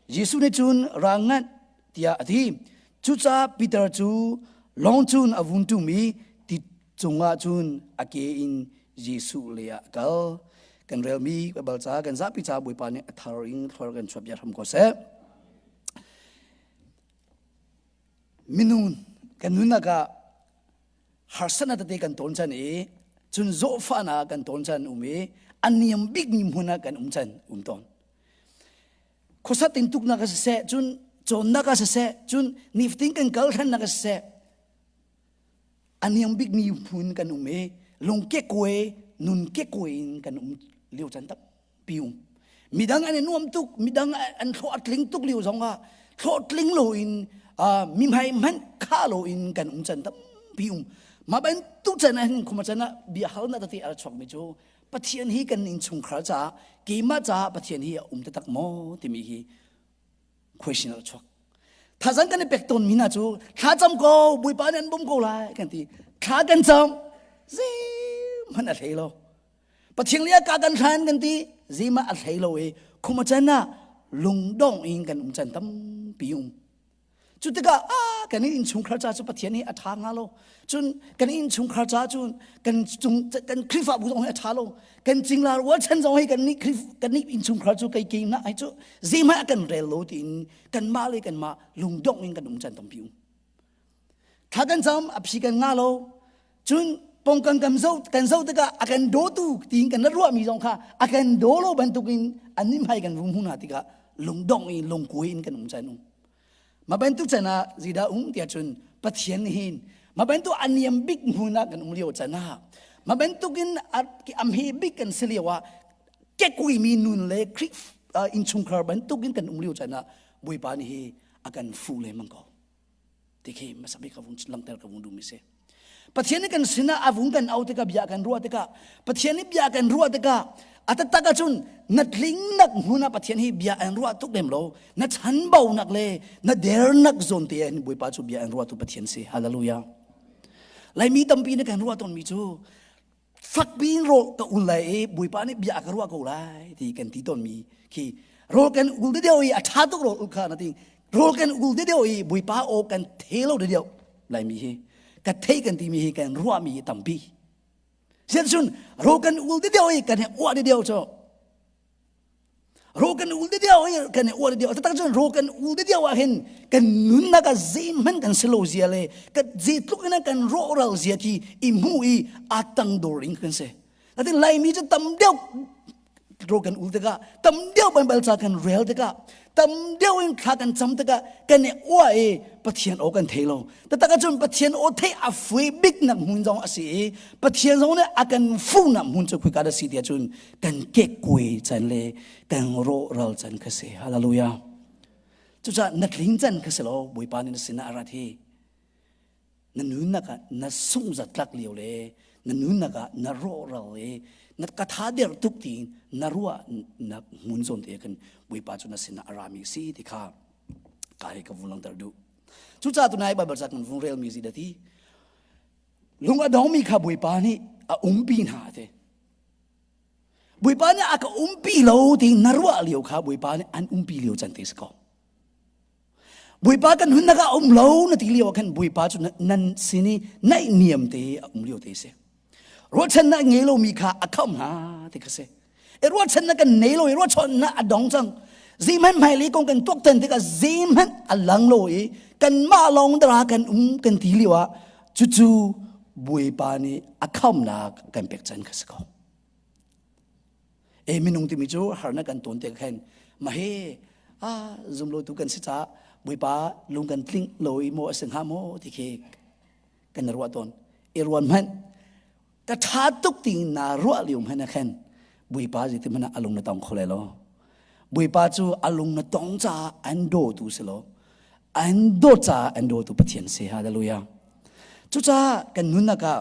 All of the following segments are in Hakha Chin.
Jesuh nih cun ra nganh tiah a ti. Cucaah Peter cu lawng cun a vun ṭum i ti cungah cun a ke in Jesuh lei ah a kal. Kan relmi Baibal ca kan zapi ca Bawipa nih a thar in thlor kan chuah bia hram ko seh. Minung kan nunnak ah harsatnak tete kan tawn chan i cun zawhfahnak kan tawn chan um i a niam bikmi hmun ah kan um chan um tawn. Khuasat in tuknak ah siseh, cun cawnnak ah siseh, cun nifatin kan kal hrannak ah siseh, a niam bikmi hmun kan um i lungkekkuai nun kekkuai in kan um lio chan tampi um. Midang an i nuam tuk, midang an hlawh a tling tuk lio zong ah hlawh tling loin mi hmai hmanh kha loin kan um chan tampi um. Mah bantuk chan ah hin khuma chan ah bia halnak tete a chuakmi cu Pathian hi kan innchungkhar caah keimah caah Pathian hi a um taktak maw timi hi question a chuak. Thazang kan i pek tawn mi hna cu thla cam ko Bawipa nih an bawm ko lai kan ti. Thla kan cam zeihmanh a hlei lo. Pathian le ka kan hlan kan ti zeihmanh a hlei lo i khuma chan ah lungdong in kan um chan tampi um. Cu tikah ah kan innchungkhar ca cu Pathian hi a ṭha hnga lo. Cun kan innchungkhar ca cu kan cung kan Khrihfabu zong hi a ṭha lo. Kan cingla rualchan zong hi kan nih kan nih innchungkhar cu kei ke na ai cu zeihmanh a kan rel lo tiin kanmah le kanmah lungdongh in kan um chan tampi um. Thla kan cam a phi kan nga lo. Cun pongkan kan zo kan zo tikah a kan dawtu tiin kan ruahmi zong kha a kan daw lo bantukin an nih hmai kan vung hmu hna tikah lungdongh in lungkuai in kan um chan um. Ma bantuk chan ah zeidah um tiah cun Pathian hin ma bantuk a niam bik hmun ah kan um lio chan ah ma bantuk in a hme bik kan si lio ah kekui mi nun le Khrih innchungkhar bantuk in kan um lio chan ah Bawipa nih hi a kan fuh lengmang ko ti khi hmasa bik ka vung langhter ka vung duhmi si. Pathian nih kan sinah a vung kan au tikah bia kan ruah tikah Pathian nih bia kan ruah tikah a taktak ahcun na tlingnak hmun ah Pathian hi bia an ruah tuk lem lo na chanbaunak le na dernak zawn te ah hin Bawipa cu bia an ruahtu Pathian si hallelujah Laimi tampi nih kan ruah tawnmi cu fakpi in rawl ka ul lai i Bawipa nih bia ka ruah ko lai ti kan ti tawnmi khi rawl kan ul deuh i a ṭha tuk rawl ul kha na ti rawl kan ul deuh i Bawipa aw kan the lo deuh laimi hi ka thei kan timi hi kan ruahmi hi tampi sian rawl kan ul deuh i kan uah deuh cu Ro kan ul deuh i kan i uar deuh taktak cun ro kan ul deuh ah hin kan nunnak ah zeihmanh kan si lo zia le kan zeitluk in kan rawhral zia khi i hmu i a tang dor in kan si. Natin Laimi cu tam deuh ro kan ul tikah tam deuh Baibal ca kan rel tikah tam deuh in thla kan cam tikah kan i uah i Pathian aw kan thei lo. Taktak ahcun Pathian aw theih a fui bik nak hmun zong a si i Pathian zong nih a kan fuhnak hmun cu khika dah si tiah cun kan kekkuai can le kan rawhral can kha si. Hallelujah. Cucaah na tling can kha si lo Bawipa nih na sinah a rat hi na nunnak ah na sungh tlak lio le na nunnak ah na rawhral i na katha der tuk tiin na ruah nak hmun zawn te khan Bawipa cu na sinah a rami si ti kha ka hi ka vun langhter duh. Cucaah tunai Baibal ca kan vung relmi si ti lung a dongmi kha Bawipa nih a umpi hna te. Bawipa nih a ka umpi lo ti na ruah lio kha Bawipa nih an umpi lio can te si ko. Bawipa kan hun ah um lo na ti lio ah khan Bawipa cu nan sin i naih niam te a um lio te si. Ruahchannak ngei lomi kha a khamh hna ti kha si. I ruahchannak kan nei lo i ruahchannak a dong cang. Zeihmanh hmailei kong kan tuaktan tikah zeihmanh a lang lo i kanmah lawng dara kan um kan ti lio ah cucu Bawipa nih a khamnak kan pek can kha si ko. E minung timi cu harnak kan tawn te khan ma he a zum lo tu kan si caah Bawipa lung kan tling lo i maw a si hnga maw ti khi kan ruah tawn i ruan hmanh ka ṭha tuk ti na ruah lio hmanh ah khan Bawipa zeiti hmanh ah a lung na tong kho lai lo Bawipa cu a lung na tong caah an dawtu si lo an dawt caah an dawtu Pathian si hallelujah cucaah kan nunnak ah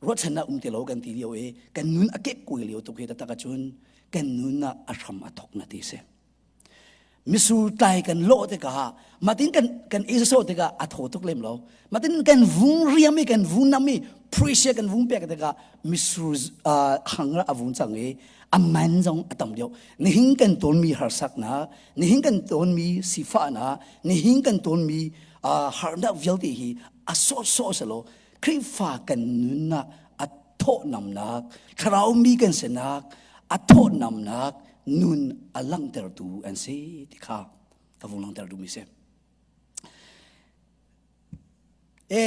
ruahchannak um ti lo kan ti lio i kan nun a kek kuai lio tuk hi taktak ahcun kan nunnak a hram a thok na ti si Misur tlai kan lawh tikah matin kan kan ei sawh tikah a thaw tuk lem lo. Matin kan vung riam i kan vung nam i Pressure kan vung pek tikah misur hang a vung cang i a man zong a tam deuh. Nihin kan tonmi harsaknak, nihin kan tonmi sifahnak, nihin kan tonmi harnak vialte hi a sawhsawh selaw Khrihfa kan nunnak a thawhnamnak, thlarau mi kan sinak a thawhnamnak nun a langhtertu an si ti kha ka vung langhter duhmi si. E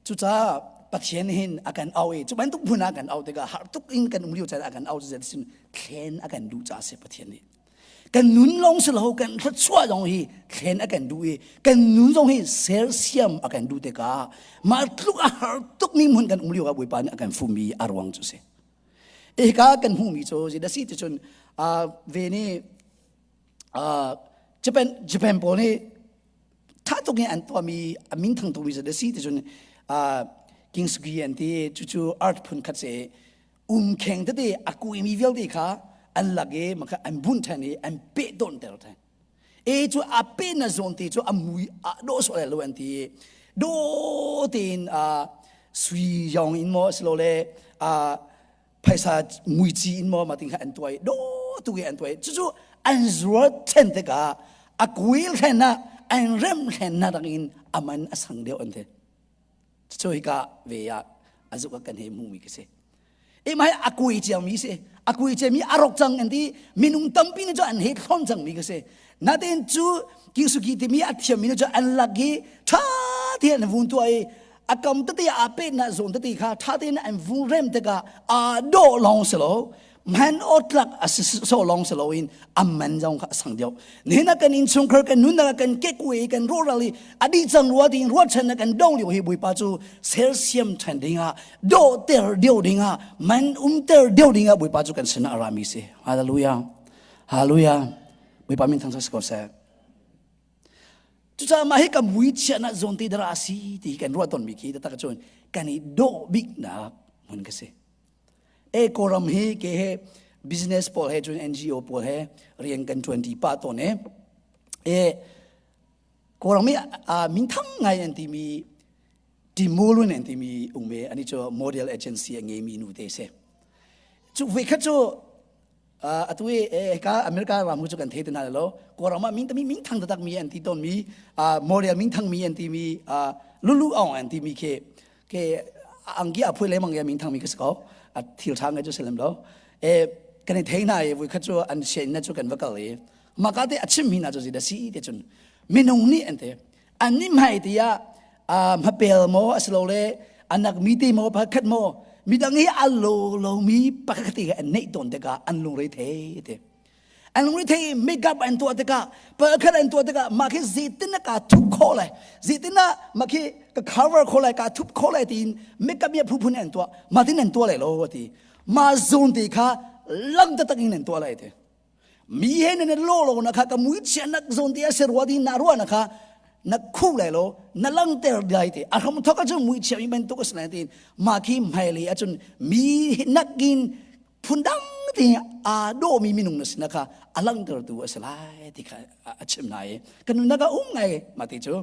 cucaah Pathian hin a kan au i cu bantuk hmun ah kan au tikah har tuk in kan um lio caan a kan au cu sin thlen a kan duh caah si Pathian nih. Kan nun lawng si lo kan thluachuah zong hi thlen a kan duh i kan nun zong hi sersiam a kan duh tikah mah tluk a har tukmi hmun kan um lio ah Bawipa nih a kan fumi a ruang cu si. Hika kan hmuhmi cu zeidah si ti cun ve nih Japan Japan pawl nih tha tuk in an tuahmi a min thang tukmi zeidah si ti cun Kingsugi an ti cucu art phun khat si umkheng tete a kuimi vialte kha an lak i makha an bunh ṭhan i an peh tawnter ṭhan e cu a pe na zawn te cu a mui a dawh sawh lo an ti do tein a sui yong in maw silole a phaisa muici in maw ma ting kha an tuai do tu ke an tuai cucu an zuar ṭhen tikah a kuil thlen ah an rem thlen na dang in aman a sang deuh an ti Cucu hika ve ah a zuk ah kan hei hmuhmi ka si. E mai a kui ciami si. A kui ciami a rok cang an ti. Minung tampi nih cu an hei thlon cangmi ka si. Natein cu Kingsuki timi a thiammi nih cu an lak i ṭha tein an vun tuah i a kam tete aa pehnak zawn tete kha ṭha tein an vun rem tikah aa dawh lawng si lo man awtlak a si so lawng si loin a man zong kha a sang deuh nihin ah kan innchungkhar kan nunnak kan kekkuai kan rawhral i a dih cang rua ding ruahchan kan dong lio hi Bawipa cu sersiam ṭhan dingah dawhter deuh dingah man umter deuh dingah Bawipa cu kan sinah a rami si hallelujah hallelujah Bawipa min thangṭhat si ko seh Cucaah mah hi ka mui chiahnak zawn te dara a si ti kan ruah tawnmi khi taktak cun kan i dawh biknak hmun ka si. E Kawlram hi ke he business pawl he cun NGO pawl he rian kan ṭuan ṭi pah tawn e. E Kawlram hi a minthang ngai an timi Timulun an timi um e ani cu model agency a ngeimi nu te si. Cu voi khat cu atu i ka America ram cu kan thei te hna lo Kawlram ah min tami min thang taktak mi an ti tawn mi model min thang mi an ti mi lulu aung an ti mi khi ke angki a phui lemang ya min thang mi ka si ko a thil tha ngai cu si lem lo e kan i thei hna i vui khat cu an sian na cu kan va kal i maka te a chim mi na cu zi da si te cun minung nih an te an ni hmai ti ah hmapel maw asilole anak mi te maw pakhat maw midang hi a lo lo mi pakhat te an neih tawn tikah an lungre thei te an lungre thei makeup an tuah tikah pakhat an tuah tikah mah khi zeitin ka thup khawh lai zeitin ah mah khi ka cover khawh lai ka thup khawh lai tiin makeup ya phuphun an tuah mah tin an tuah lai lo ti mah zawn te kha lang taktak in an tuah lai ti mi he nan lo lo na kha ka mui chianak zawn te a si rua di na rua na kha na khu lai lo na langter lai te a hram thok acun mui chia mi bantuk a si lai tin mah khi hmailei acun mi nakin phundang te aa dawmi minung na si na kha a langhtertu a si lai ti kha a chim hna i kan nunnak ah um ngai mah ti cu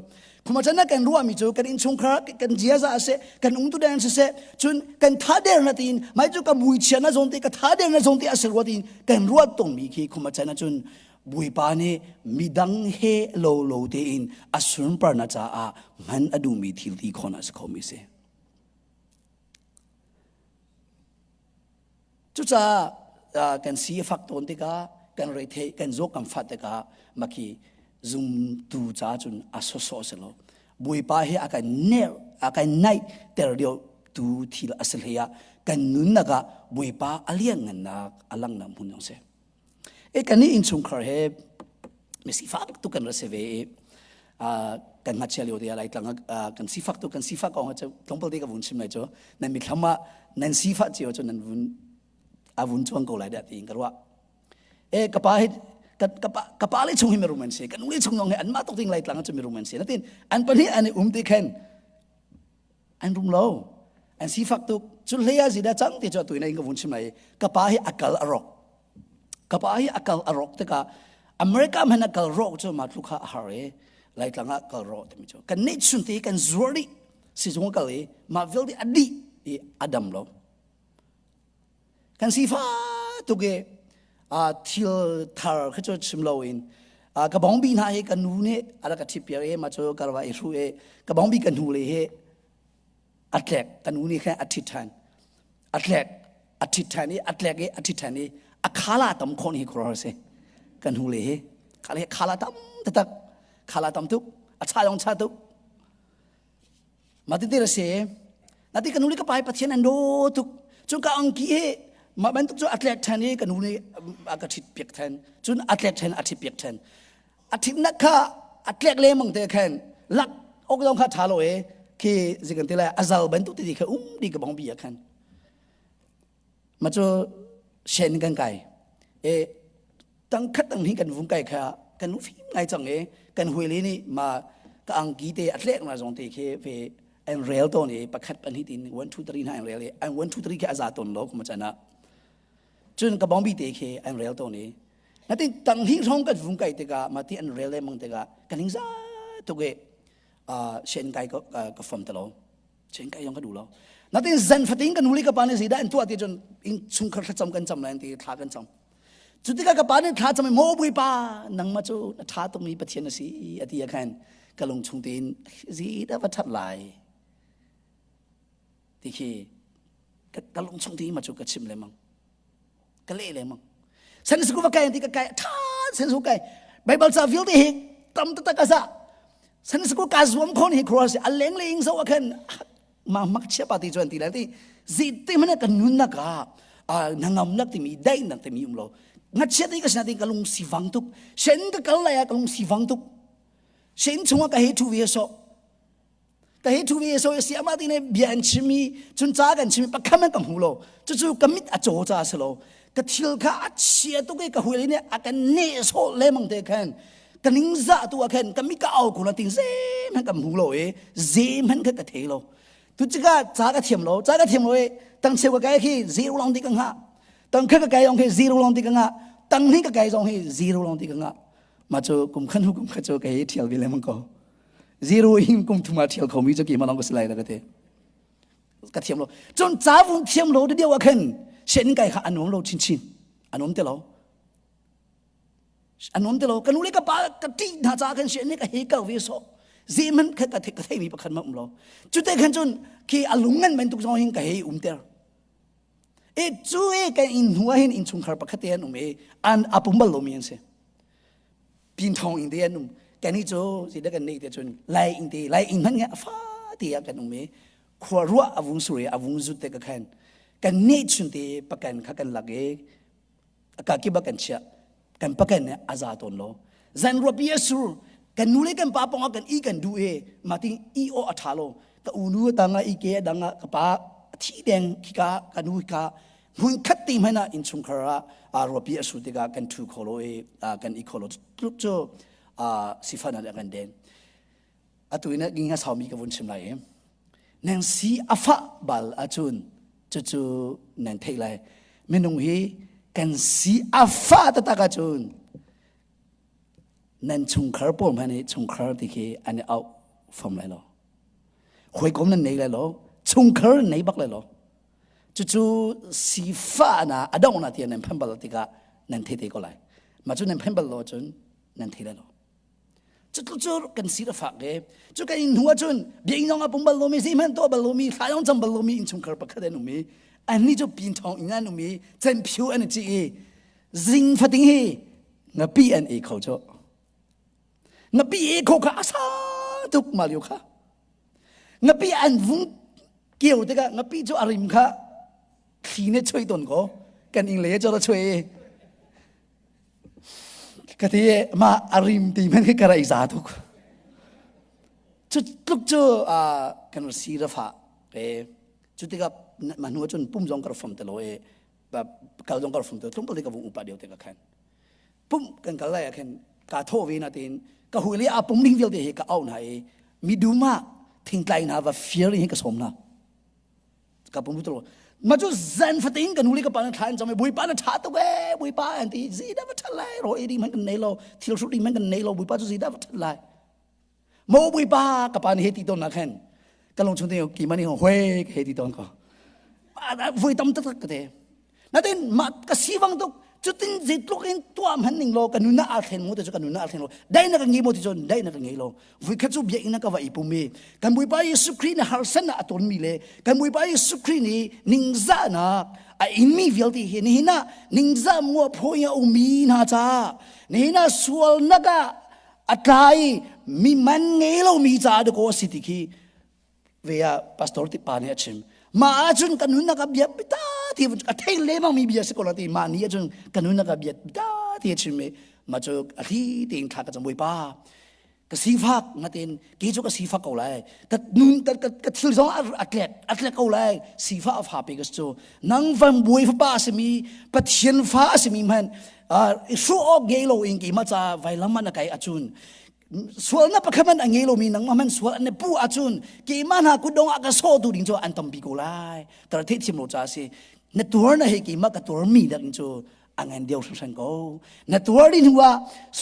khumachan kan ruahmi cu kan innchungkhar kan ziaza a si kan umtu deng siseh cun kan tha der na tiin mai cu ka mui chia na zawn te ka tha der na zawn te a si rua tiin kan ruat tongmi khi khumachan cun Bawipa nih midang he lo lo tein a sunparnak caah hman a duhmi thil ti khon a si khomi si. Cucaah kan si a fak tawn tikah kan reithei kan zaw kan fat tikah makhi zumtu ca cun a sawsawh si lo. Bawipa hi a kan ner a kan naih ter deuh tu thil a si hlei ah kan nunnak ah Bawipa a lianngannak a langhnak hmun zong si. E kan nih innchungkhar he mi sifak tuk kan ra si ve i kan ngakchia lio te ah Laitlang ah kan sifak tuk kan sifak kong cu tlawmpal te ka vun chim lai cu nan mithlam ah nan sifah cio cu nan vun a vun chuang ko lai dah tiin ka ruah. E ka pa hi ka ka pa ka pa le chung hi mirum an si kan ule chung zong hi anmah tuk ding Laitlang ah cu mirum an si natin an pahnih an i um ti khan an rum lo an sifak tuk cu hlei ah zidah cang ti cu atu in ka vun chim lai ka pa hi a kal a rawk ka pa hi a kal a rawk tikah America hmanh a kal rawk cu ma tlu kha a har i Laitlang ah kal rawk timi cu kan neih chun te kan zuar dih sizung kal i mah vialte a dih. i a dam lo. Kan sifa tuk i thil thar kha cu chim loin ka bawngbi hna hi ka nu nih a rak ka ṭhit piak i mah cu ka rak i hru i ka bawngbi ka hnu le hi a tlek ka nu nih khan a ṭhit ṭhan a tlek a ṭhit ṭhan i a tlek i a ṭhit ṭhan i a khala tam khon hi khuaruahhar si ka hnu le hi khala khala tam taktak khala tam tuk a cha zong cha tuk mah ti a si nati ka nu le ka pa hi Pathian an daw tuk cun ka angki hi mah bantuk cu a tlek ṭhan i ka nu nih a ka ṭhit piak ṭhan cun a tlek ṭhan a ṭhit piak ṭhan a ṭhitnak kha a tlek lengmang te khan lak ok zong kha ṭha lo e khi zikan ti lai a zal bantuk ti kha um di ka bong bi ah khan ma cu shen kan kai e tangkhat tang hi kan vung kai kha kan fim ngai cang e kan huili nih ma ka angki te a tlek na zong te khi ve an rel ton i pakhat pahnih tin 1 2 3 hna an rel i an 1 2 3 khi a za ton lo kuma chan ah cun ka bongbi te khi an rel ton i natin tang hi hrawng kan vung kai tikah mati an rel lemang tikah kan hing za tuk i shen kai ka ka fam talo chen kai yong ka du lo natin zan fatin kan huli ka pa nih zeidah an tuah ti cun in chungkhar thlacam kan cam lai ti thla kan cam cu tikah ka pa nih thla cam maw bawipa nangmah cu na ṭha tukmi pathian na si a ti ah khan ka lung chung tein zeidah va ṭhat lai ti khi ka lung chung tein ma cu ka chim lengmang ka leh lengmang san suku va kai ti ka kai ṭha san suku kai Bible ca vialte hi tam taktak a za san suku ka zuam khon hi cross a leng le ing zo a khan ma mak chia pa ti chuan ti lai ti zi ti mana kan nun nak ah nangam nak timi dai nak timi um lo ngachiat i ka sina ti ka lung si vang tuk sen ka kal lai ah ka lung si vang tuk sen chungah ka he thu ve so ka he thu ve so si ama ti ne bia an chimi chun cha kan chimi pakham an ka hmu lo chu chu ka mit a chaw cha se lo ka thil kha a chia tuk i ka huil ne a kan ne so le mang te khan ka ning za tu a khan ka mi ka au ko la ting zem han ka hmu lo e zem han kha ka thei lo tu chika cha ka thiam lo cha ka thiam lo e tang cheu ka kai khi zero long ti ka nga tang kha ka kai ong khi zero long ti ka nga tang ni ka kai zong hi zero long ti ka nga ma chu kum khan hu kum kha chu ka he thial vi le mang ko zero in kum thuma thial kho mi chu ki ma long ko silai la ka te ka thiam lo cun ca vung thiam lo de deuh ah khan sen kai kha anuam lo chin chin anuam te lo anuam te lo ka nu le ka pa ka ṭih hna ca khan sen ka he kal ve so zeman kha ka ka thei mi pakhat ma um lo cute khan cun khi a lung ngan bantuk zong hin ka hei um ter e cu e kan in hnu ah hin innchungkhar pakhat te an um e an apum bal lo mi an si pin thong ing te an um kan hi cu zeidah kan neih te cun lai ing te lai ing hmanh a fa te ah kan um i khua ruah a vung sur i a vung zut te ka khan kan neh chun te pakan kha kan lak i ka kip ah kan chiah kan pakan ne a za tawn lo zan ruapi a sur kan nu le kan pa pong ah kan i kan duh e ma ting i o a tha lo ka unu tanga i ke danga ka pa thi deng khika ka nu ka hmun khat ti hmanh ah innchungkhar ah ruapi a su tikah kan thu kho lo i kan i kho lo tluk cu sifan ah kan den atu in ginga saumi ka vun chim lai i nang si a fah bal ahcun cucu nan theih lai minung hi kan si a fah taktak ahcun nan chungkhar pawl hmanh hi chungkhar ti khi an i auh fom lai lo hawikom nan nei lai lo chungkhar nei bak lai lo Cucu sifahnak a donghnak tiang nan phan bal tikah nan thei te ko lai. Mah cu nan phan bal lo ahcun nan thei lai lo. Cu cu kan si a fak e. Cu kan in hnu ahcun biakinn zong a pum bal lomi, zeihmanh tuah bal lomi, thla zong cam bal lomi innchungkhar pakhat an um i annih cu pin thawng in an um i canphio an i cih i zing fating hi ngapi an ei kho cu. Ngapi ei kho kha a sa tuk mah lio kha. Ngapi an vung kio tikah ngapi cu a rim kha thli nih choi ton ko kan ing le cho choi ka ti ma a rim ti men khi ka rai za tuk cu tluk cu kan si ra fa e cu tikah ma hnu cun pum zong ka fam te lo e kal zong ka fam te tlung pal ka vung upa deu te ka khan pum kan kal lai ah khin kaa thawh ve na tiin ka hui le a pum ding vialte hi ka auh hna i midum ah thingtlai hna va fir hi ka sawm hna ka pum tu ma cu zan fatin ka nu le ka pa na thla an cam i bawipa na tha tuk e bawipa an ti zeidah va that lai ro ei ding hmanh kan nei lo thil hrut ding hmanh kan nei lo bawipa cu zeidah va that lai mo bawipa ka pa nih he ti tawn na khan ka lung chung te ki mani hoi ka he ti tawn ko. Voi tam taktak ka te. Natin mah ka sivang tuk cutin zeitluk in tuah hman ning law ka nun ah aa thlen mu ti cu ka nun ah aa thlen lo dai na ka ngei maw ti cun dai na ka ngei lo vui khat cu biakinn ah ka va i pum i kan Bawipa Jesuh Khrih nih harsan ah a tonmi le kan Bawipa Jesuh Khrih nih ningzahnak a inmi vialte hi nihin ah ningzah muapho in a ummi hna caah nihin ah sualnak ah a tla i mi man ngei lomi caah dakaw a si ti khi ve ah pastor ti pa nih a chim mah ahcun kan nunnak ah bia bita ti a thei lemang mi bia si ko la ti mah ni ahcun kan nunnak ah bia bita ti a chim i mah cu a thli tein thla ka cam bawipa ka sifak ngatin ke cu ka sifak ko lai ka nun ka, ka, ka thil zong a tlek a tlek ko lai sifa a fa pe ka cu nang van buai fapa a simi pathian fa a simi hman hruh awk ngei lo in keimah ca vailam ah na kai ahcun sualnak pakhat man a ngei lomi nangmah man sual an pu ahcun keimah hna kutdong ah ka sawh tu ding cu an tampi ko lai tar theih thiam lo ca si na tuar na he keimah ka tuar mi dak cu a ngan deuh hringhran ko na tuar ding hnu ah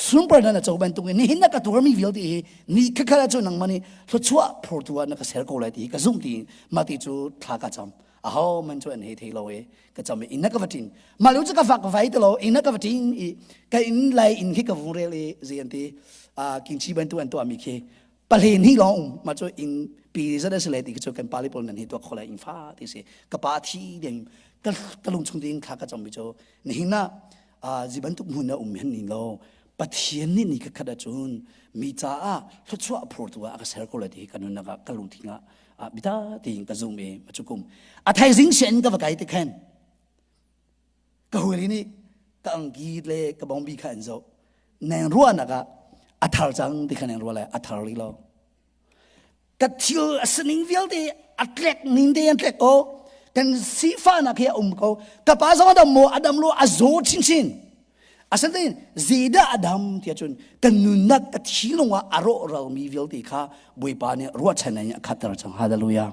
sunpar na co bantuk in nihin na ka tuar mi vialte hi ni khakhat ah cun nangmah nih thluachuah phortu ah na ka ser ko lai ti ka zumh ti mah ti cu thla ka cam aho man cu an hei thei lo e ka cam i inn na ka va ṭin mah lu cu ka fak vai ti lo inn na ka va ṭin i ka inn lai inn khi ka vung rel i zei an ti kingchi bantuk an tuah mi khi pahlen hi lawng um mah cu inn pi zat a si le ti cu kan pali pawl nan hi tuak kho lai inn fa ti si ka pa thi ding ka ka lung chung ding thla ka cam mi cu nihin ah zi bantuk hmun na um hen ni lo pathian nih ni ka khat ahcun mi caah thluachuah phurtu ah a ka ser ko lai ti ka nunnak ah ka lungthin ah bita tiin ka zum i ma cu kum a thaizing sian ka va kai ti khan ka hawile nih ka angki le ka bawngbi kha an zoh neng ruahnak ah a thar cang ti kha neng ruah lai a thar rih lo ka thil a sining vialte a tlek ning te an tlek ko kan sifahnak hi a um ko ka pa zong a dam maw a dam lo a zaw chinchin Asinain zeidah a dam tiah cun kan nunnak ka thinlung ah a rawhralmi vialte kha Bawipa nih ruahchan in a khatter cang. Hallelujah.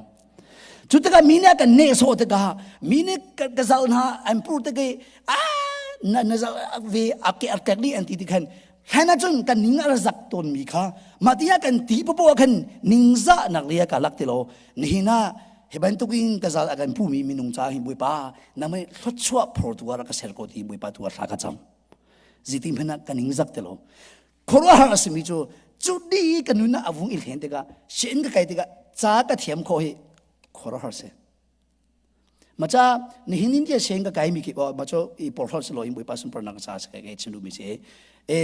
Cu tikah mi nih a kan nehsawh tikah mi nih ka zal hna an pur tik i ah na na zal ve a ke a tlek dih an ti ti khan hlan ahcun kan ning a rak tawnmi kha mah ti ah kan ti popoh ah khan ningzahnak le ka lak ti lo nihin ah hi bantukin ka zal a kan pumi minung ca hi Bawipa nangmah thluachuah phortu ah rak ka ser ko ti Bawipa tu ah thla ka cam ziti hmanh ah ka ningzak ti lo khuaruahhar a simi cu cu di ka nun ah a vung i hlen tikah sin ka kai tikah ca ka thiam khawh hi khuaruahhar si maca nihin in tia sen ka kai mi khi ma cho i porhlawt si lo in Bawipa sunparnak ca sa kai chim duhmi si e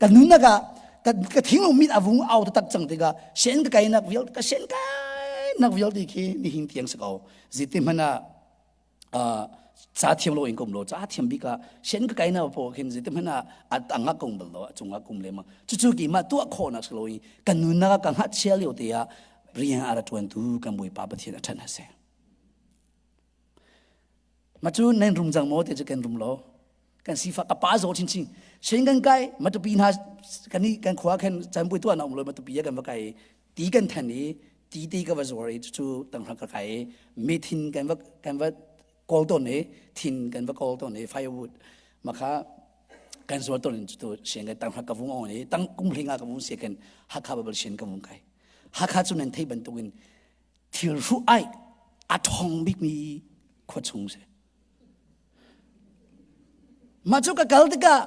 ka nunnak ah ka ka thinglung mit a vung au tak cang tikah sen ka kai nak vial ka sen kai nak vialte khi nihin tiang si ko ziti hmanh ah ca thiam lo in ka um lo ca thiam bik ah sen ka kai na po khin ziti hmanh ah a tang ah ka um bal lo a cung ah ka um lema cucu ki ma tuah khawh nak si lo in kan nunnak ka hngat chia lio te ah rian a ra ṭuantu kan Bawipa Pathian a ṭhan a si. Ma cu nan rum cang maw ti cu kan rum lo. Kan sifak a pa zaw chinchin. Sen kan kai matupi hna kan i kan khua khan canpui tuah na um lo matupi kan va kai ti kan than i ti ti ka va zuar i cu tanghra ka kai i methin kan va kan va kawl tawn i thin kan va kawl tawn i firewood makha kan zuar tawn in cu sian kai tanghra ka vung on i tang kum hlinga ka vung sia kan Hakha babal sian ka vung kai Hakha cu nan theih bantukin thil hruh ai a ṭhawng bikmi khua chung si. Mah cu ka kal tikah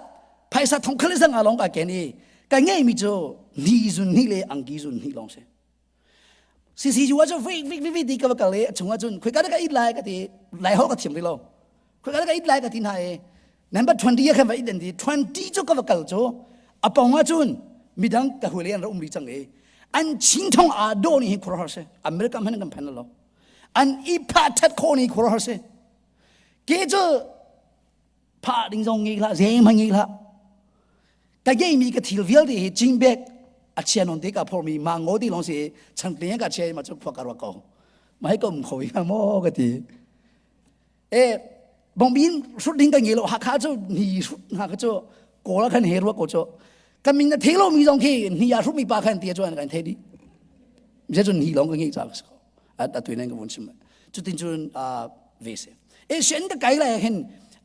phaisa thongkhal zang a lawng ka ken i ka ngeihmi cu ni zun hnih le angki zun hnih lawng si. CCU ah cu vik vik vik ti ka va kal i a chungah cun khoi ka ka it lai ka ti lai ho ka thiam rih lo. Khoi ka ka it lai ka ti hna i Number 20 khan va it an ti 20 cu ka va kal cu a pong ah cun midang ka hule an ra um rih cang i an chin thong aa dawh ni hi khuaruahhar si America hmanh kan phan lo an i phah that khawh ni khuaruahhar si ke cu phah ding zong ngei hlah zeihmanh ngei hlah ka ngeimi ka thil vialte hi cingbek a chia non te ka phormi mango ti lawng si changtling ka chia ma cu khua ka ruak ko ma hei ka um kho i maw ka ti e bongbin hrut ding ka ngei lo hakha cu ni hrut hna ka cu kawl khan he ruak ko cu ka min na thei lo mi zong khi ni a hrut mi pa khan ti chuan kan thei di je cun ni long ka ngei cha ka a a tuinen ka vun chim cutin cun a ve se e shen ka kai lai hin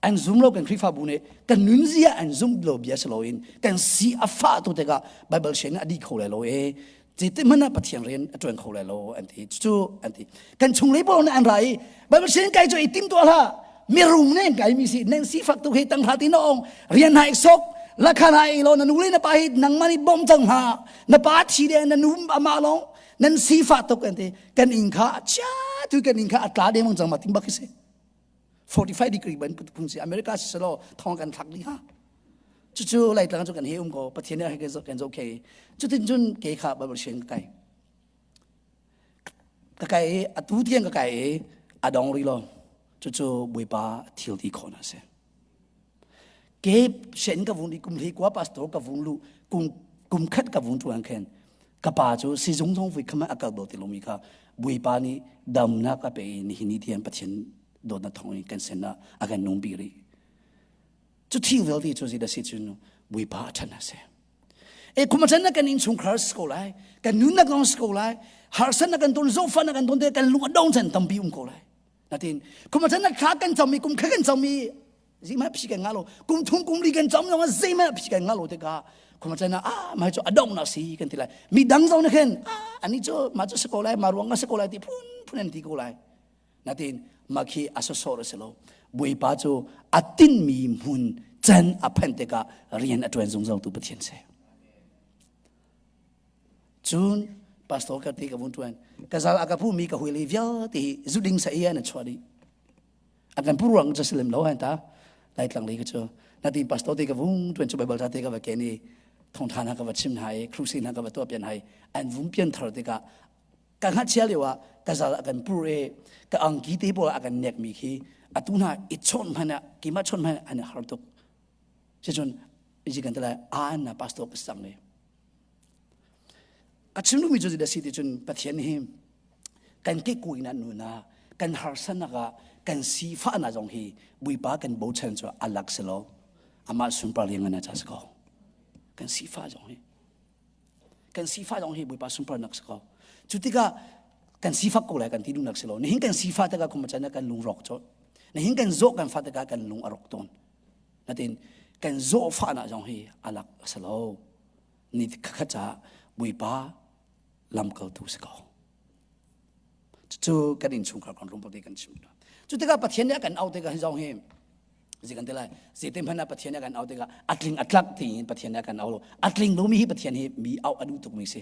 an zum lo kan khrifa bu ne kan nun zia an zum lo bia se lo in kan si a fa tu te ka bible shen a di kho lai lo e. Zeitik hmanh ah Pathian rian a ṭuan kho lai lo an ti. Cucu an ti. Kan chung lei pawl nih an ra i Bible sin kai cu i tim tuah hlah. Mirum ne kai mi si nan sifak tuk hi tang hla ti na ong rian hai sok lakha na ei lo na nu le na pa hi nangmah nih bom cang hna na pa thi le na nu ama long nan sifah tuk an ti kan inn kha a chia tu kan inn kha a tla deng cang ma ting bak si 45 degree ban phung si America si selo thong kan thlak dih ha cucu laitlang cu kan he um ko pathian nih kan zo ke cutin cun ke kha Bible sian ka kai ka kai i atu tiang ka kai i a dong ri lo cucu Bawipa thil ti khawh na si ke sen ka vung i kum hlei kua pastor ka vung lu kum kum khat ka vung tuan khen ka pa cu sizung zong vui khama a kal bo ti lomi kha Bawipa nih damnak a pe i nihin ni tiang Pathian dawtnak thawng in kan sin ah a kan nung pi rih cu thil vialte cu zeidah si cun Bawipa a ṭhan a si e kumachan na kan innchungkhar si ko lai kan nunnak lawng si ko lai harsatnak kan ton zohfahnak kan ton te kan lung a dong chan tampi um ko lai natin kumachan na thla kan cam i kum kha kan cam i zeihmanh phi kan ngah lo kum thum kum li kan cam zong ah zeihmanh phi kan ngah lo tikah kumachan ah mai cu a donghnak si kan ti lai mi dang zong nih khin ah ani cu ma cu si ko lai ma ruang a si ko lai ti phun phun an ti ko lai Natin mah khi a sawsawh a si lo. Bawipa cu a tinhmi hmun can a phanh tikah rian a ṭuan zungzaltu Pathian si. Cun pastor ka ti ka vun ṭuan. Ka zal a ka pumi ka huili vialte hi zuding sa iya na chuah dih. A kan pu ruang cu si lem lo han ta. Laitlang lei ka cu. Natin pastor te ka vung ṭuan cu Bible ta te ka va ken i thawngṭha hna ka va chim hna i crusade hna ka va tuah pian hai an vum pian thar tikah ka ngakchia lio ah ka zal a kan pur i ka angki te pawl a kan nekmi khi atu hna i chawnh hmanh ah keimah chawnh hmanh an i har tuk sicun iji kan tilai aan na pastor ka sang le ka chim duhmi cu zeidah si ti cun Pathian hi kan ke kuina nuna kan harsanak ah kan sifahnak zong hi Bawipa kan bochan cu alak si lo amah sunpar liang na cha si ko kan sifah zong hi kan sifah zong hi Bawipa sunparnak si ko cu tikah kan sifak ko lai kan ti duhnak si lo nihin kan sifah tikah kum chan kan lung rawk cho nihin kan zawh kan fah tikah kan lung a rawk tawn natin kan zawh fahnak zong hi alak a si lo ni kha ca Bawipa lamkaltu si ko cucu kan innchungkhar kan lungput kan chim cu tikah Pathian nih a kan auh tikah hi zong hi zi kan ti lai zeitin hmanh ah Pathian nih a kan auh tikah a tling a tlak tiin Pathian nih a kan auh lo a tling lomi hi Pathian hi mi auh a duh tukmi si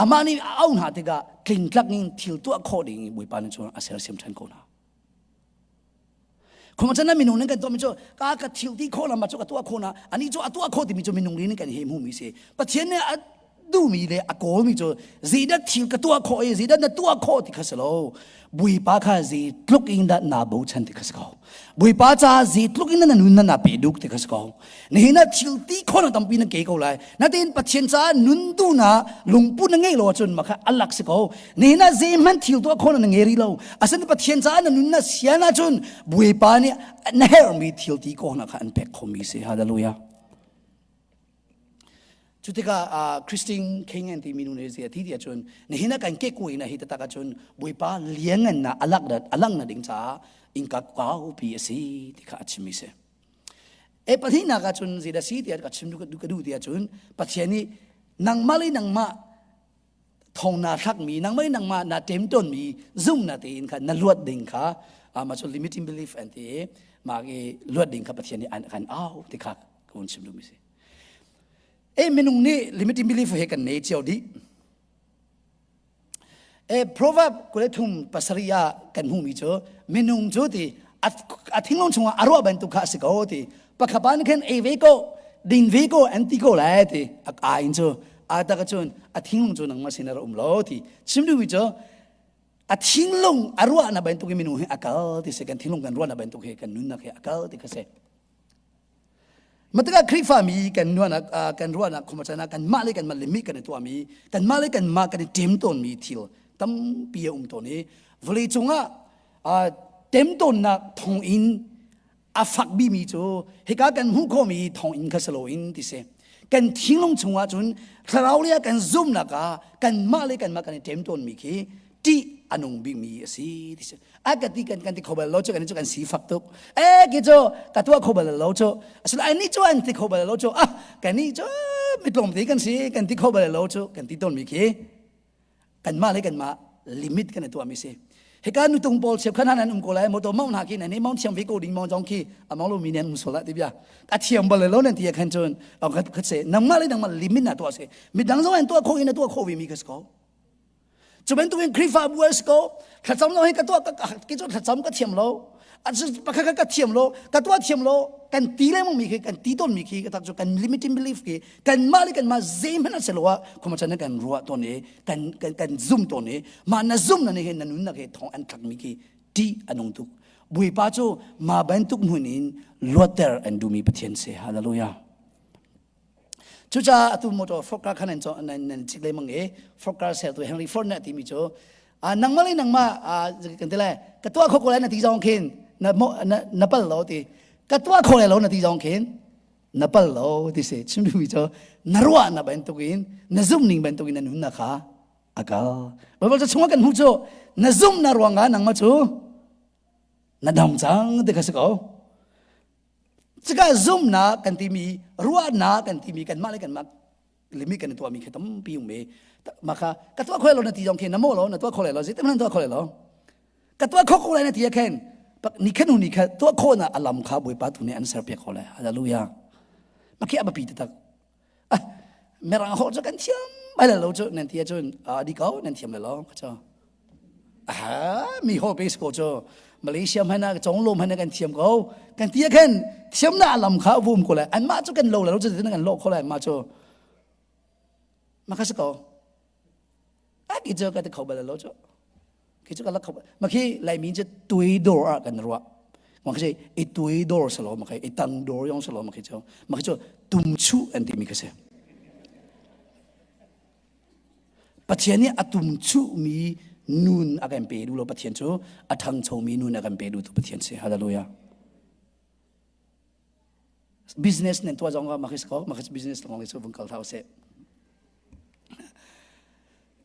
amah nih a auh hna tikah tlingtlak in thil tuah khawh ding in Bawipa nih cun a sersiam ṭhan ko hna Khumachan na minung ning kan tuahmi cu ka ka thil ti khawh lam cu ka tuah khawh na ani cu a tuah khawh timi cu minung nih kan he hmuhmi si Pathian nih a duhmi le a kawlmi cu zeidah thil ka tuah khawh i zeidah na tuah khawh ti kha si lo Bawipa kha zeitluk in dah naa bochan ti kha si ko Bawipa caah zeitluk in na nun na na pe duk ti kha si ko nihin ah thil ti khawh na tampi na ke ko lai natin Pathian caah nun duhnak lungput na ngei lo ahcun mah kha alak si ko nihin ah zeihmanh thil tuah khawh na ngei rih lo asinain Pathian caah na nun na sian ahcun Bawipa nih na herhmi thil ti khawhnak kha an pek khomi si hallelujah Cu tikah uh, Christine King an timi nu nih zei a ti ti ahcun nihin ah kan kekkuai na hi taktak ahcun Bawipa lianngan na alak alang na ding caah innka kaupi a si ti kha a chimmi si. E pahnihnak ahcun zeidah si tiah ka chim ka duh ti ahcun Pathian nih nangmah le nangmah thong na thlakmi nangmah le nangmah na ṭemtawnmi zumhnak tein kha na luat ding kha mah cu limiting belief an ti i mah i luat ding kha Pathian nih an kan au ti kha ka hun chim duhmi si. E minung nih limiting belief he kan nei cio dih. E proverb 23 pasarih ah kan hmuhmi cu minung cu ti a thinglung chungah a ruah bantuk kha a si ko ti pakhat pa nih khan ei ve ko ding ve ko an ti ko lai ti a ka in cu a tak cun a thinglung cu nangmah sin a um lo ti chim duhmi cu a thinglung a ruahnak bantuk in minung hi a kal ti si kan thinglung kan ruahnak bantuk hi kan nunnak hi a kal ti kha si Matikah Khrihfami kan nuanak kan ruahnak khumachan ah kanmah le kanmah limit kan i tuahmi kanmah le kanmah kan i ṭem tawnmi thil tampi a um tawn i vawlei cungah temtawnnak thonginn a fak bimi cu hika kan hmuh khawhmi thonginn kha si loin ti si kan thinglung chungah cun thlarau lei ah kan zumnak ah kanmah le kanmah kan i ṭem tawnmi khi ṭih a nung bikmi a si ti si a ka ti kan kan ti kho bal lo cu kan cu kan sifak tuk e ki cu ka tuah kho bal lo cu asinain ni cu an ti kho bal lo cu ah kan ni cu. Mi tlawmte kan si, kan ti kho bal lo cu kan ti tawnmi khi kanmah le kanmah limit kan i tuahmi si. Hika nutung pawl cheukhat hna nan um ko lai motor mong hna khi nan i mong thiam ve ko ding mong zong khi a mong lomi nan um sual ti bia. A thiam bal lo nan ti khan cun khat khat se nangmah le nangmah limit na tuah si. Midang zong an tuah kho in na tuah kho ve mi ka si ko. Cu bantukin Khrihfabu an si ko. Thlacam lo hi ka tuah ki cu thlacam ka thiam lo. Pakhat ka thiam lo, ka tuah thiam lo, kan ti lengmang mi khi kan ti tawn mi khi ka tak cu kan limiting belief khi kanmah le kanmah zeihmanh a si lo ah khuamachan kan ruah tawn i kan kan kan zum tawn i mah na zum na nih hin na nunnak hi thong an thlak mi khi ṭih a nung tuk. Bawipa cu mah bantuk hmun in luatter an duhmi Pathian si. Hallelujah. Cucaah atu motor Ford car kha nan nan nan cik lengmang i Ford car sertu Henry Ford nih a timi cu nangmah le nangmah kan ti lai ka tuah kho ko lai na ti zong khin na na na pal lo ti ka tuah kho lai lo na ti zong khin na pal lo ti si chim duhmi cu na ruah na bantukin na zumh ning bantukin na nun na kha a kal Bible cu chungah kan hmuh cu na zumh na ruangah nangmah cu na dam cang ti kha si ko Cuka zumhnak kan timi, ruahnak kan timi, kanmah le kanmah limit kan i tuahmi khi tampi um i mah kha ka tuah kho lo na ti zong khi na mawh lo na tuah kho lai lo zeitin hmanh tuah kho lai lo ka tuah kho ko lai na ti khen ni khan ni kha tuah khawh na alam kha Bawipa tu nih an ser piak ko lai hallelujah mah khi a biapi taktak ah mirang holh cu kan thiam bai lo cu nan ti ahcun a di ko nan thiam lai lo ka cho Ah, mi ho pe ko cu Malaysia hmanh ah cong lo hmanh ah kan thiam ko. Kan ti ah khan thiamnak lam kha vum ko lai. Anmah cu kan lo lo cu kan lo kho lai mah cu. Ma kha si ko. A ki cu ka ti kho bal lo cu. Ki cu ka la kho. Ma khi Laimi cu tui dor ah kan ruah. Ma khi i tui dor salo ma khi i tang dor yong salo ma khi cu. Ma khi cu tum chu an ti mi kha si. Pathian nih a tumchuhmi nun a kan pe duh lo Pathian cu a ṭhangchomi nun a kan pe duhtu Pathian si. Hallelujah. Business nan tuah zong ah mah khi si ko, mah khi business lawng cu vung kal hlah usih.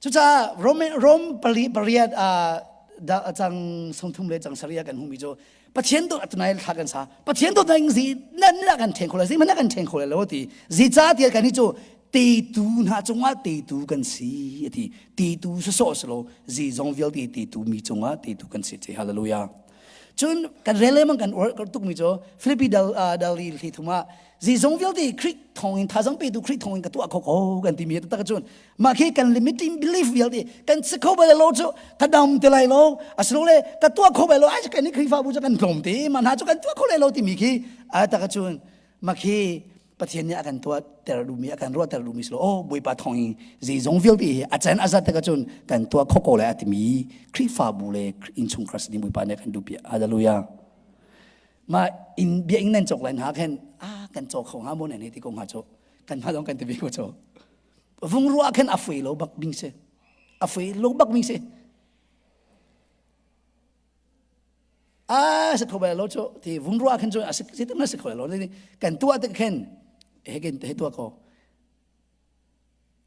Cucaah Rom, Rom pali pariat ah da cang sawmthum le cang sarih ah kan hmuhmi cu Pathian dawt atunai thla kan sa Pathian dawt na zi nan na kan ṭhen kho lo zi man na kan ṭhen kho lo ti zi ca tial kan hi cu teitu hna cungah teitu kan si ati teitu sawsawh si lo zeizong vialte teitu mi cungah teitu kan si ti hallelujah cun kan rel lengmang kan uar tuk mi cu Philippi dal dal i hli thum ah zeizong vialte Khrih thawngin thazang petu Khrih thawngin ka tuah kho ko kan timi tak cun mah khi kan limiting belief vialte kan si kho bal lo cu ka dam te lai lo asilole ka tuah kho bal lo ai kan ni Khrihfabu cu kan tlawm te mah hna cu kan tuah kho lai lo timi khi a tak cun mah khi Pathian nih a kan tuahter duhmi a kan ruahter duhmi si lo oh Bawipa thawng in zeizong vialte hi a can a zat te cun kan tuah kho ko lai a timi Khrihfabu le innchungkhar si ding Bawipa nih a kan duhpiak hallelujah ma in bia ing nan cawk lai hna khan ah kan cawk kho hnga maw nan hei ti ko hnga cu kan hma zong kan ti ve ko cu vung ruah khan a fui lo bak bing si a fui lo bak bing si a si kho bal lo cu ti vung ruah khan cu a si si na si kho lo kan tuah te khan he ken he tuah ko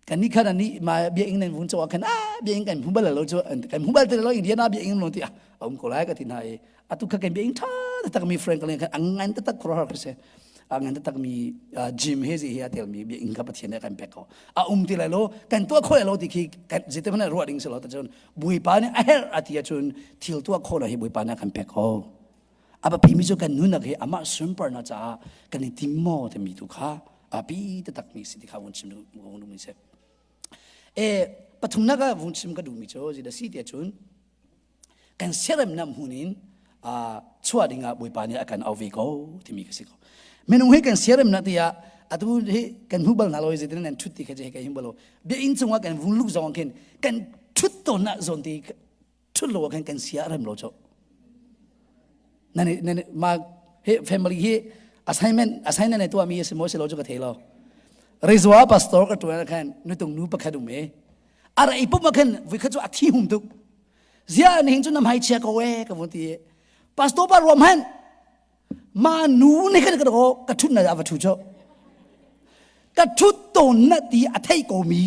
kan ni khan ani ma bia ing nan vung chaw khan a bia ing kan hmu bal lo cu kan hmu bal te lo Indiana bia ing lo ti a um ko lai ka ti na i atu kha kan bia ing tha tak mi Franklin khan ang ngan tak khor har se a ngan tak mi gym he zi hi a tel mi bia ing ka pathian ne kan pek ko a um ti lai lo kan tuah kho lai lo ti khi kan zite hmanh ruah ding si lo ta cun Bawipa nih a herh a ti ahcun thil tuah khawh lo hi Bawipa nih a kan pek ko. A biapi mi cu kan nunnak hi amah sunparnak caah kan i tim maw timi tu kha a pi taktak mi si ti kha vun chim vun duhmi si. E pathumnak ah vun chim ka duhmi cu zeidah si ti ahcun kan siaremnak hmun in chuah dingah Bawipa nih a kan auh ve ko timi ka si ko. Minung hi kan siaremnak tiah atu hi kan hmu bal hna lo zeitin nan thut ti kha je kai him balo bia inn cungah kan vung luk zong khin kan thut tawn na zawn ti thut lo khan kan sia rem lo cho nan nan ma he family hi assignment assignment ne tua mi si mo si lo chu ka thei lo Rezwa pastor ka tuan khan nutung nu pakhat um e ara ipum ma khan vui kha chu a thi hum tuk zia ni hin chu nam hai chia ko e ka vun ti pastor pa ruam han ma nu ne kan ka ko ka thut na va thu cho ka thut ton na ti a thei ko mi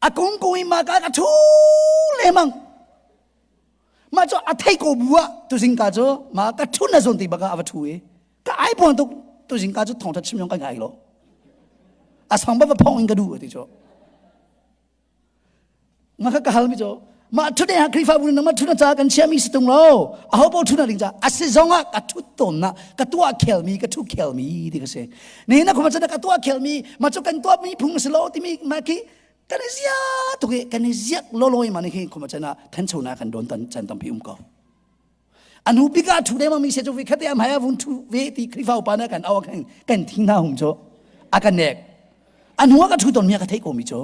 a kung kung i ma ka ka thu le mang ma cho a thei ko bu ah tu zing ka chu ma ka thu na zon ti baka a va thu i ka ai pon tuk tu zing ka chu thong tha chim yong ka ngai lo. A sang ba va phong in ka duh ti cu. Ma kha ka hal mi cu mah thut ha Khrihfabu nih nangmah thut ca kan chiami si tung lo. Aho paoh thut ding ca a si zong ah ka thut tawn na ka tuah khel mi ka thu khel mi ti ka si. Ni na khuma chan ka tuah khel mi ma cu kan tuah mi phung si lo timi ma khi kan i ziak tuk i kan i ziak loloi ma ni khi khuma chan ah thancho na kan don tan chan tampi um ko. Anu bik ah thu dengmang mi se cu vi khate am hai a vun thu ve ti Khrihfa upa na kan au khan kan thing na hum cho a kan nek anu ka thu ton mi ka thei ko mi cho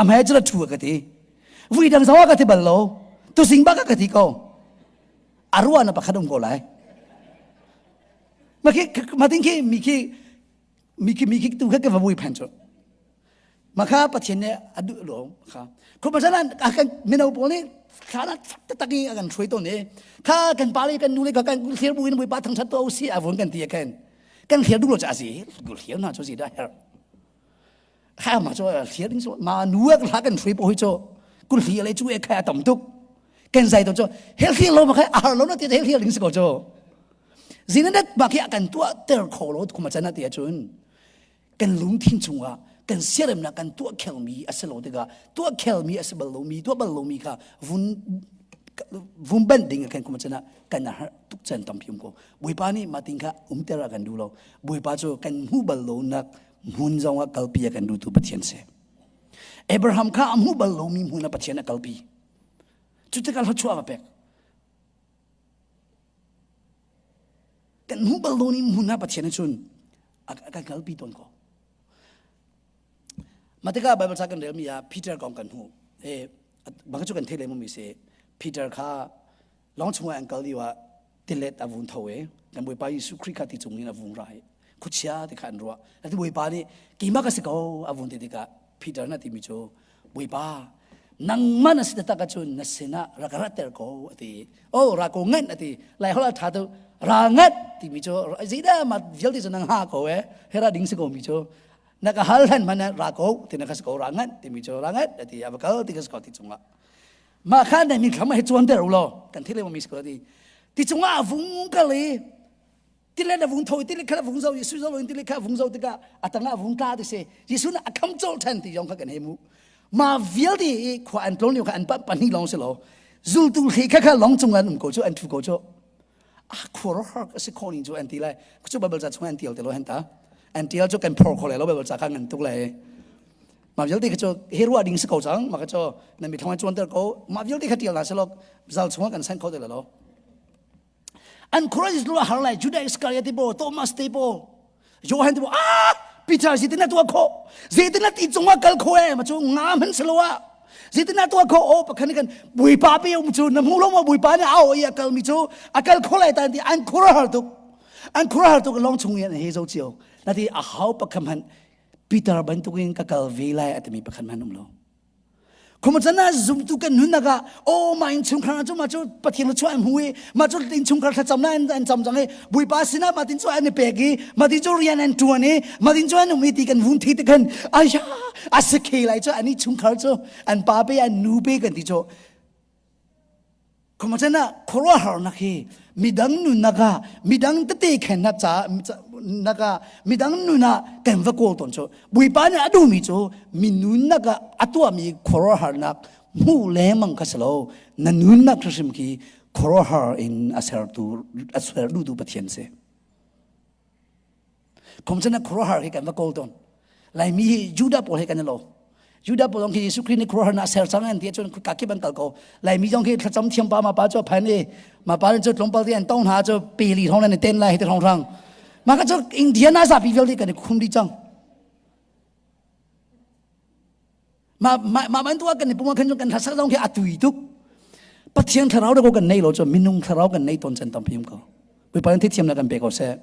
am hai chu thu ka ti vui dang zawa ka ti bal lo tu sing ba ka ka ti ko arua na pakhat um ko lai ma khi ma ting khi mi khi mi khi mi khi tu kha ka va vui phan cho Makha Pathian nih a duh lo kha. Khuapasan ah kan mino pawl nih thla na taktak i a kan hruai tawn i kha kan pa le kan nu le kha kan thlir bu in Bawipa thangṭhat tuah usih a vun kan ti khan kan thlir duh lo ca si thlir hna cu si dah herh kha ma cu thlir ding ma nu a hla kan hruai po hi cu kun hli le cu e kha a tam tuk kan zai to cu hel thlir lo ma kha a har lo na ti hel thlir ding si ko cu zinanet ba khi a kan tuah ter kho lo kuma chan ti ahcun kan lungthin chungah kan siaremnak kan tuah khelmi a si lo tikah tuah khelmi a si bal lomi tuah bal lomi kha vun vun banh ding kan kum chan ah kan har tuk chan tampi um ko Bawipa nih mah ting kha umter a kan duh lo Bawipa cu kan hmu bal lo nak hmun zong ah kalpi a kan duhtu Pathian si Abraham kha a hmu bal lomi hmun ah Pathian a kalpi cu tikah thluachuah a pek Kan hmuh bal lo ni hmun ah Pathian cun a kan kalpi tawn ko. Mah tikah Bible ca kan relmi ah Peter kong kan hmuh. Eh, bang cu kan thei lem mi si. Peter kha lawng chungah an kal lio ah tilet a vun tho e. Kan Bawipa Jesuh Khrih kha ti cung in a vung ra i khuachia ti kha an ruah. Ati Bawipa nih keimah ka si ko a vun ti tikah Peter na timi cu Bawipa nangmah na si taktak ahcun na sinah rak ratter ko a ti. Oh ra ko ngat a ti. Lai holh ah ṭha tu ra ngat timi cu zeidah ma vialte cu nang ha ko eh he ra ding si ko mi cu na ka hal hlan hmanh ra ko ti na ka si ko ra ngat timi cu ra ngat a ti a va kal ti ka si ko ti cungah mah kha na min thlam he chuan ter u law kan thil mi si ko ti ti cungah a vung kal i tile na vung tho tile kha vung zo Jesuh zo in tile kha vung zo tikah a tangah vung tla ti si Jesuh na a kham col than ti yong kha kan hemu ma vialte i khua an tlon lio kha an pa pahnih long si lo zultu hli kha kha long cung an um ko chu an thu ko chu a khur har si kho ning chu an ti lai chu bible ca chung an tial te lo hen ta an tial chu kan phor kho le lo bible ca kha ngan tuk lai ma vialte kha chu he ruah ding si ko chang ma kha chu na mi thong chuan ter ko ma vialte kha tial na se lo zal chung kan san kho te lo An khuaruah lu a har lai Judah Iscariot te bo Thomas te bo Johan te bo ah Peter zeitin na tuah khawh zeitin na ti cungah kal kho e ma cu nga hman salo ah zeitin na tuah khawh o pakhan kan Bawipa pe um cu na hmu lo ma Bawipa nih a i a kal mi cu a kal kho lai tan ti an khuaruah har tuk an khuaruah har tuk long chung in he zo cio na ti a hau pakhan han Peter bantukin ka kal ve lai atimi pakhan man um lo Khuamachan ah zumtu kan nunnak ah aw mah innchungkhar cu mah cu Pathian thluachuah an hmu i mah cu innchungkhar thlacam na an cam cang i Bawipa sinah mah tin cu an i pek i mah tin cu rian an ṭuan i mah tin cu an um i ti kan vun thi te khan aya a si khe lai cu an innchungkhar cu an pa pe an nu pe kan ti cu Khuamachan ah khuaruahharnak hi midang nunnak ah midang tete khennak ca nak ah midang nun ah kan va kawl tawn cu Bawipa nih a duhmi cu mi nunnak ah a tuahmi khuaruahharnak hmuh lengmang kha si lo na nunnak hrimhrim khi khuaruahhar in a sertu a ser duhtu Pathian si. Khumchan ah khuaruahhar hi kan va kawl tawn. Laimi hi Judah pawl he kan i lo. Judah pawl zong khi Jesuh Khrih nih khuaruahhar na ser cang an ti ahcun ka kip an kal ko. Laimi zong khi thlacam thiam pa ma pa cu a phan i ma pa cu tlawmpal te an tong hna cu peli thong nan i ten lai hi ti thong rang. Mah ka cu Indiana zapi vialte kan i khum dih cang. Mah mah bantuk ah kan i pum ah khan kan hlasak zong khi a tui tuk. Pathian thlarau da ko kan nei lo cu minung thlarau kan nei tawn chan tampi um ko. Bawipa nih thiam na kan pe ko seh.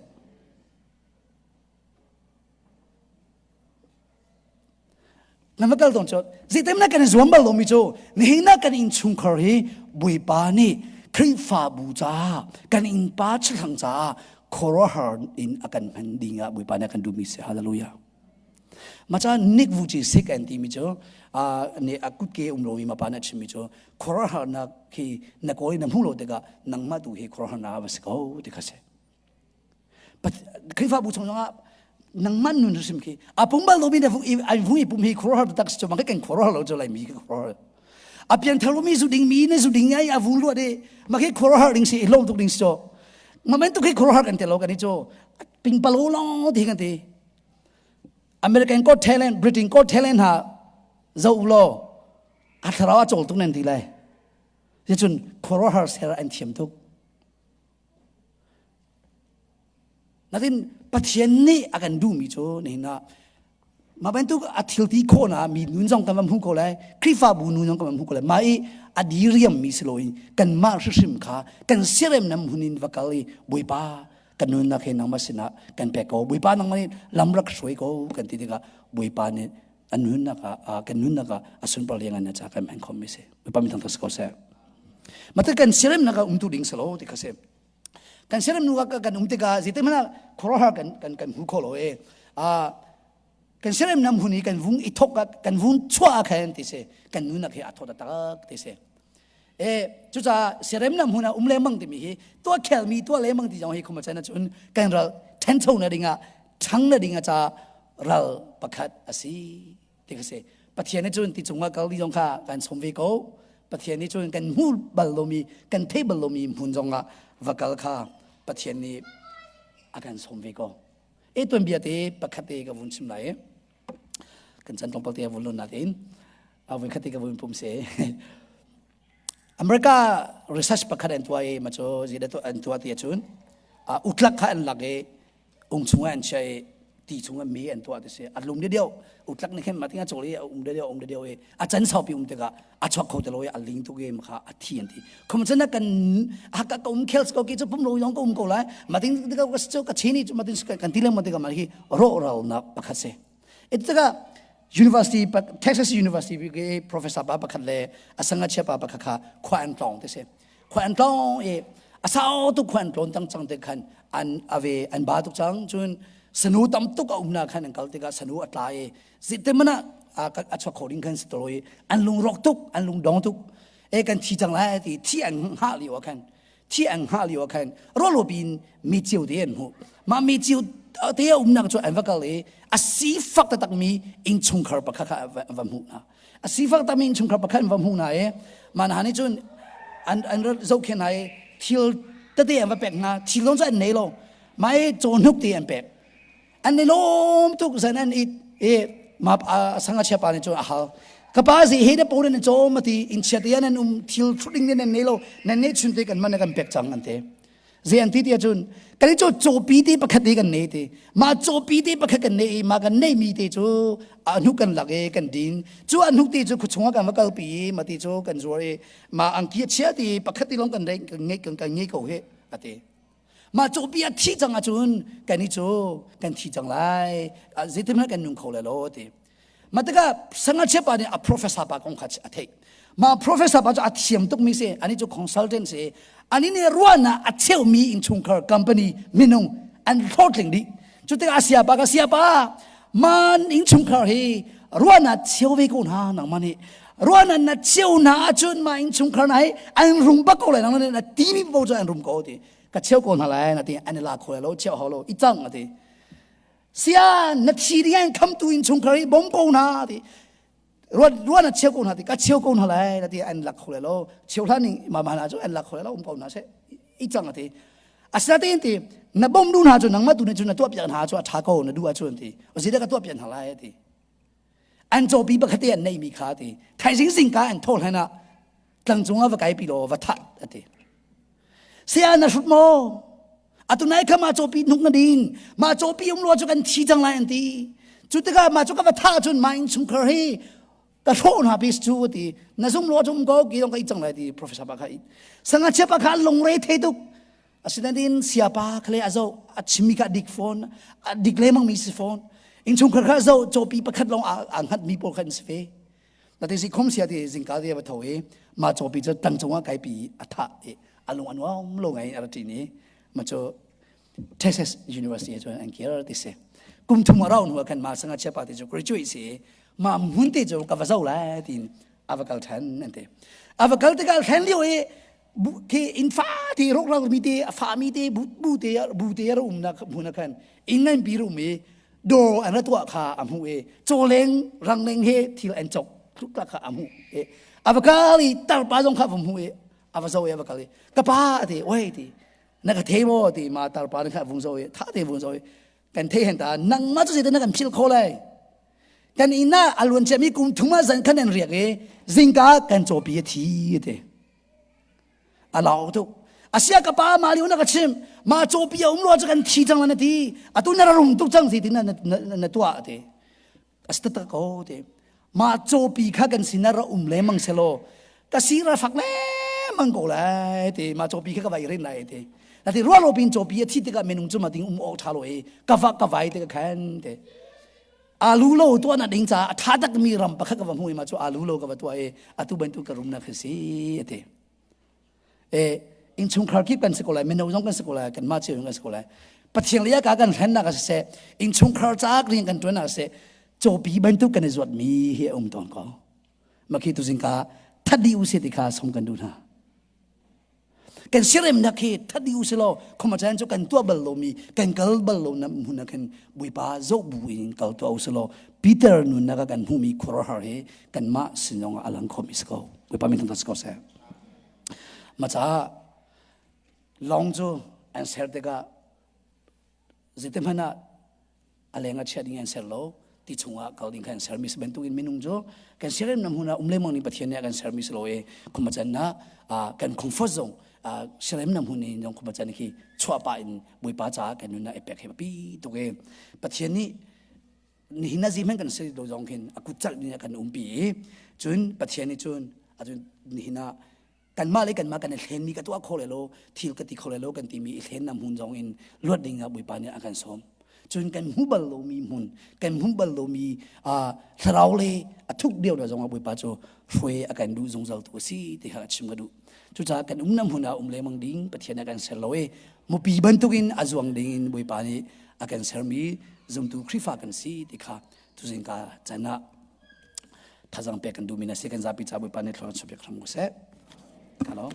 Na va kal tawn cu zeitem na kan i zuam bal lomi cu nihin na kan innchungkhar hi Bawipa nih Khrihfabu caah kan innpa chihlang caah khuaruahhar in a kan hman ding ah Bawipa nih a kan duhmi si hallelujah. Maca Nick Vujicic an timi cu nih a kutke um lomi mapa nih a chimmi cu khuaruahharnak khi na kawl na hmuh lo tikah nangmah tu hi khuaruahharnak va si ko ti kha si. Khrihfabu chung zongah Nangman nun hrim khi a pum bal lomi na vung i ai vung i pum hi khuaruahhar taktak si cu mang kan khuaruahhar lo cu lai mi ka khuaruahhar. A pianthar lomi zu ding mi na zu ding ai a vung luat i ma khi khuaruahhar ding si i lawm tuk ding si cu. Ma men tuk khi khuaruahhar kan te lo kan i cu pingpalo long ti kan ti. American Got Talent, Britain Got Talent ha zo law a thlarau a cawl tuk nan ti lai. Cun khuaruahhar ser an thiam tuk. Natin Pathian nih a kan duhmi cu nihin ah mah bantuk a thilti khawhnak mi nun zong kan va hmu ko lai Khrihfabu nun zong kan va hmu ko lai mah i a diriammi si loin kanmah hrimhrim kha kan siaremnak hmun in va kal i Bawipa kan nunnak hi nangmah sinah kan pek ko Bawipa nangmah nih lam rak hruai ko kan ti tikah Bawipa nih an nunnak ah kan nunnak ah a sunpar liangan na ca kan hman khomi si Bawipa mi thangthat si ko seh mate kan siaremnak ah umtu ding salo ti kha si kan siarem nu kan um tikah zeitik hmanh ah khuaruahhar kan kan kan hmu kho lo e kan siarem nam hun i kan vung i thok kan vung chuah ah khan ti si kan nunnak hi a thawt tak ti si e cucaah siarem nam hun ah um lengmang timi hi tuah khelmi tuah lengmang ti zong hi khuma chan cun kan ral ṭhancho na dingah ṭhang na dingah ca ral pakhat a si ti ka si Pathian nih cun ti cungah kal ti zong kha kan sawm ve ko Pathian nih cun kan hmu bal lomi kan thei bal lomi hmun zongah va kal kha Pathian nih a kan sawm ve ko e tuanbia te pakhat te ka vun chim lai kan chan tlawmpal te a vun lun natin a vui khat te ka vun pum se America research pakhat an tuah i ma cu zeidah an tuah ti ahcun utlak kha an lak i ung chungah an chiah i ti chungah mi an tuah ti si a lum deuh utlak nih khin matinga chawl i a um deuh um deuh i a can saupi um tikah a chuak kho te lo i a ling tuk i kha a thi an ti khum cun kan a ka um khel ko ki chu pum lo yong ka um ko lai mating ka ka ka chini chu mating kan ti lengmang tikah ma hi ro ral nak pakhat si Tikah University Texas University ke professor pa pakhat le a sangachia pa pakhat kha khua an tlawng ti si. Khua an tlawng i a sau tuk khua an tlawn tang cang te khan an ave an ba tuk cang cun sanu tam tuk a umna khan an kal tikah sanu a tla i zitemana a chuak kho ding khan si to i an lung rawk tuk an lung dong tuk e kan thi cang lai ti thi an hngah lio ah khan thi an hngah lio ah khan rawlawpi in mi cio te an hmuh mah mi cio te a umnak cu an va kal i a sifak taktakmi innchungkhar pakhat kha an va hmuh hna a sifak takmi innchungkhar pakhat an va hmuh hna i mah hna nih cun an an zohkhenh hna i thil tete an va pek hna thil zong cu an nei lo mah i cawhnuk te an pek An i lawm tuk zan an it i ma sangachia pa nih cun a hal. Ka pa zi he na po nan cawm ati in chiat ya nan um thil thuding nan nei lo nan nei chun te kan man kan pek cang an te. Zei an ti ti ahcun kan i cawpi te pakhat te kan nei ti. Ma cawpi te pakhat kan nei i ma kan nei mi te cu a hnuk kan lak i kan din. Cu a hnuk te cu khuachung ah kan va kalpi i ma ti cu kan zuar i ma angki a chia ti pakhat ti long kan ngei kan ngei ko he ati. Mah cawpi a thih cang ahcun kan i cu kan thi cang lai zeitin kan nung kho lai lo ti. Mah tikah sangachia pa nih a professor pa kong kha a theih. Mah professor pa cu a thiam tukmi si, ani cu consultant si. Ani nih ruahnak a cheumi innchungkhar company minung an hlawhtling dih. Cu tikah a siapa ka siapa man innchungkhar hi ruahnak cheu ve ko hna nangmah nih ruahnak na cheu hna ahcun mah innchungkhar hna hi an rum bak ko lai nangmah nih na timi paoh cu an rum ko ti ka cheu ko hna lai na ti an i la kho lai lo cheu hau lo i cang a ti sia na thi ding an khamtu innchungkhar hi bom ko hna ti ruat ruan a cheu ko hna ti ka cheu ko hna lai na ti an lak kho lai lo cheu hlan ning ma ma cu an lak kho lai lo um ko hna seh i cang a ti asinain ti na bom du hna cu nangmah tu nih cun na tuah piak hna cu a ṭha ko na duh ahcun ti zeidah ka tuah piak hna lai ti an cawpi pakhat te an neihmi kha ti thaizing zingka an thawh hlan ah tlangcung ah va kaipi law va that a ti Saya na hrut maw? Atu nai kha mah cawpi hnuk na ding. Mah cawpi um lo cu kan thi cang lai an ti. Cu tikah mah cu ka va thah cun mah innchungkhar hi ka hrawh hna bis cu ti. Na zum lo cu um ko ki dong ka i cang lai ti professor pa kha i. Sangachia pa kha lungre thei tuk. Asinain siapa kha le a zoh a chimmi kha dik fawn a dik lemang mi si fawn. Innchungkhar kha zoh cawpi pakhat lawng aa hngatmi pawl kha an si ve. Nate si khom sia ti zingka te va tho i ma cawpi cu tang cungah kaipi a thah i a lung a nuam lo ngai a ra ṭin i ma cu Texas University cun an kir ti si. Kum thum a rau hnu ah khan ma sanga chiapa ti cu graduate si ma hmun te cu ka va zo lai tiin a va kal ṭhan an ti. A va kal tikah thlen lio i khi inn fa te rawkral mi te a fa mi te bu bu te bu te a um nak hmun ah khan inn ngan pi rum i. Dawr an ra tuah kha a hmuh i cawleng rangleng he thil an cawk tluk kha a hmuh i a va kal i tarpa zong kha a va hmuh i a va zoh i a va kal i ka pa a ti oi ti na ka thei maw ti ma tarpa nih kha a vung zoh i tha te vung zoh i kan thei hen ta nangmah cu zeitin na kan philh kho lai kan inn ah a luan ciami kum thum ah zan khan an riak i zingka kan cawpi a thi ti A lau tuk. Asia ka pa ma liu na ka chim ma cawpi a um lo cu kan thi cang na ti atu na rum tuk cang si ti na na tuah ti a si ko ti ma cawpi kha kan sin ra um lemang selo ka si ra fak lemang ko lai ti ma cawpi kha ka vai rin lai ti na ti ruah lo pin cawpi a thi tikah minung cu ma ding um awk tha lo i ka va ka vai te ka khan ti alu lo tuah na ding caah a tha tak mi ram pakhat ka va hmu i ma cu alu lo ka va tuah i atu bantuk ka rum na khi si ati e innchungkhar kip kan si ko lai mino zong kan si ko lai kanmah cio zong kan si ko lai pathian lei ka kan hlennak a siseh innchungkhar caah rian kan tuan ah siseh cawpi bantuk kan i zuat mi hi a um tawn ko makhi tu zingka thadi u si ti kha som kan duh hna kan siremnak hi thadi u si law khoma chan cu kan tuah bal lomi kan kal bal lo na hmun ah khin buipa zoh bu in kal tuah u si law Peter nunnak ah kan hmuhmi khuaruahhar hi kanmah sin zong ah a lang khomi si ko buipa min thangthat si ko seh ma caah lawng cu an ser tikah zeiti hmanh ah a leng ah chiah ding an ser lo ti chungah kal ding kha an sermi si bantukin minung cu kan siaremnak hmun ah um lengmang ning Pathian nih a kan sermi si lo i khumacan ah kan comfort zone siaremnak hmun in zong khumacan khi chuah pah in Bawipa caah kan nunnak i pek hi biapi tuk i Pathian nih nihin a zi hmanh kan si lo zong khin a kut calh nih a kan umpi i cun Pathian nih cun nihin ah kanmah le kanmah kan i hlenmi ka tuah kho le lo thil ka ti kho le lo kan timi i hlennak hmun zong in luat ding ah Bawipa nih a kan sawm cun kan hmu bal lomi hmun kan hmu bal lomi thlarau le a thuk deuh na zong ah Bawipa cu hruai a kan duh zungzal tu a si ti kha chim ka duh cucaah kan umnak hmun ah um lengmang ding Pathian a kan ser lo i mupi bantukin a zuang ding in Bawipa nih a kan sermi zumtu Khrihfa kan si ti kha tuzing ka can ah thazang pek kan duhmi na si kan zapi ca Bawipa nih thluachuah pek hram ko seh. Hello.